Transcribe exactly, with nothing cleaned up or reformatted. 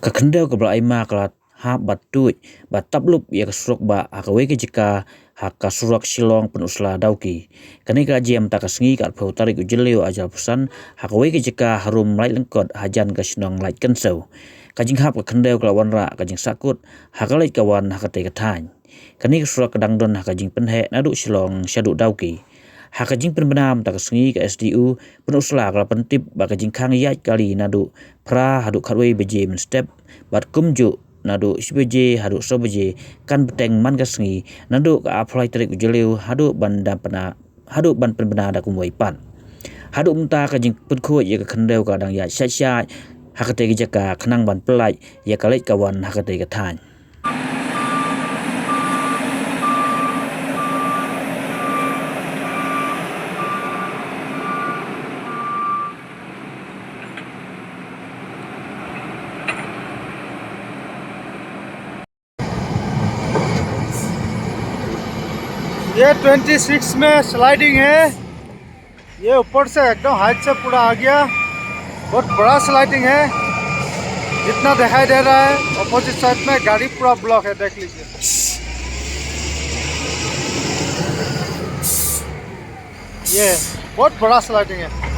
Ka khyndew kaba la ai ma ka la hap bad tuid bad tap lup ïa ka surok bah ha kawei ka jaka ha ka surok Shillong Pynursla Dawki. Kane ka la jia mynta ka sngi ka arphew tarik u Jylliew arhajar arphew san ha kawei ka jaka harum Laitlyngkot hajan ka shnong Laitkynshew. Ka jinghap ka khyndew ka la wanrah ka jingsahkut ha ka leit ka wan ha katei ka thaiñ. Kane ka surok ka dang don ha ka jingpynheh naduh Shillong shaduh Dawki. Ha ka jingpynbna mynta ka sngi, ka S D O Pynursla ka la pyntip ba ka jingkhang ïaid kali naduh phra haduh khatwei baje mynstep bad kumjuh naduh shi baje haduh saw baje kan bteng man ka sngi naduh ka arphew lai tarik u Jylliew haduh ban da pynbna haduh ban pynbna da kumwei pat. Haduh mynta ka jingpynkhuid ïa ka khyndew ka dang ïaid shait shait ha katei ka jaka khnang ban pyllait ïa ka leit ka wan ha katei ka thaiñ. ये ट्वेंटी सिक्स में स्लाइडिंग है। ये ऊपर से एकदम हाइट से पूरा आ गया। बहुत बड़ा स्लाइडिंग है। जितना दिखाई दे रहा है, अपोजिट साइड में गाड़ी पूरा ब्लॉक है, देख लीजिए। ये बहुत बड़ा स्लाइडिंग है।